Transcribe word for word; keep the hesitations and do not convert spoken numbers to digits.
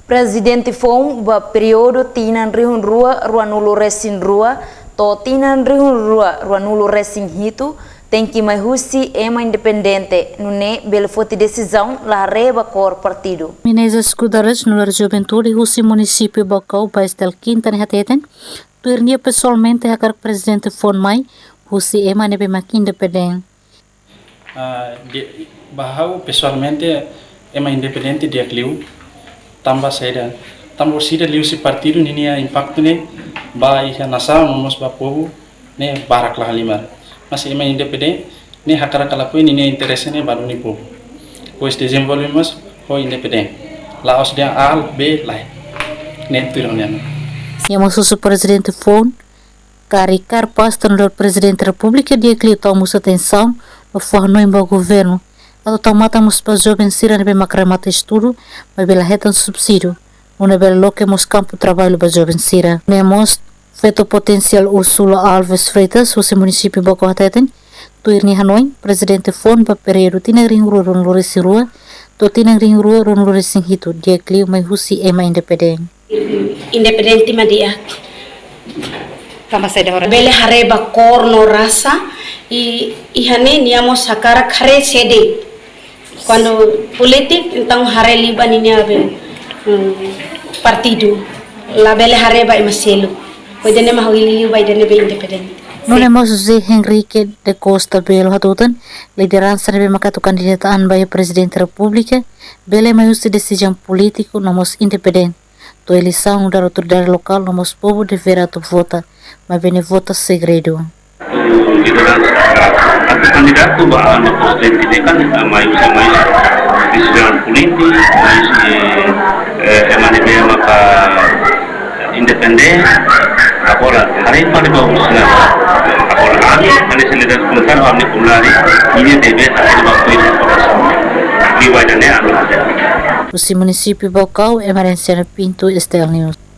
Prezidente foun ba períodu tinan rihun rua ruanulu resin rua to'o tinan rihun rua ruanulu resin hitu tenke mai husi ema independente, nune'e bele foti desizaun la haree ba kór partidu. Menezes Guterres, nu'udar juventude husi munisípiu Baucau, ba STL Kinta ne'e hateten, tuir nia pesoalmente hakarak prezidente foun mai husi ema ne'ebé mak independente. Ah, di, ba ha'u pesoalmente ema independente di'ak liu, tanba saida, tanba orsida liuhusi partidu ninia impaktu ne'e ba iha nasaun no mós ba povu ne'e barak la halimar. Mas ema independente ne'e hakarak ka lakohi ninia interese ne'e ba duni povu. Depois dezenvolve mós ho independente. La'ós dehan A, B, lae. Ne'e tuir ha'u-nian. Nia mós husu prezidente foun karik karpás tan nu'udar Prezidente Repúblika di'ak liu tau mós atensaun no fó hanoin ba governu atu tau matan mós ba joven sira ne'ebé mak remata estudu, maibé la hetan subsídiu, nune'e bele loke mós kampu traballu ba joven sira. Nune'e mós feto potensiál Úrsula Alves Freitas, husi munisípiu Baucau hateten, tuir nia hanoin, prezidente foun ba períodu tinan rihun rua ruanulu resin rua to'o tinan rihun rua ruanulu resin hitu di'ak liu mai husi ema independente. Independente mak di'ak. Tanba saida ora? Bele haree ba kór no rasa, i, iha ne'e nia mós hakarak haree C D. Kuandu polítika, entaun haree liu ba ninia be, hmm, partidu. Labele haree ba ema seluk. Hodi ne'e mak hili liu ba ida ne'ebé independente. Nune'e mós José Henrique da Costa Belo hatutan, lideransa ne'ebé mak atu kandidata an ba iha Prezidente Repúblika, bele mai husi desizaun polítiku no mós independente. To'o eleisaun nu'udar autoridade lokál no mós povu devera atu vota, maibé ne'e vota segredu. Lideransa atu kandidatu ba anu prezidente ne'e kan, ah, mai husi, mai husi desizaun polítiku, mai husi, eh, ema ne'ebé maka independente. Agora, haree ba ne'e ba husi ne'e. Agora, ami, ami se lideransa komunitáriu, ami komunidade, ida-ne'ebé haree ba kuis. Liu ba ida-ne'e, ami. Husi munisípiu Baucau, Emerenciana Pinto, STL News.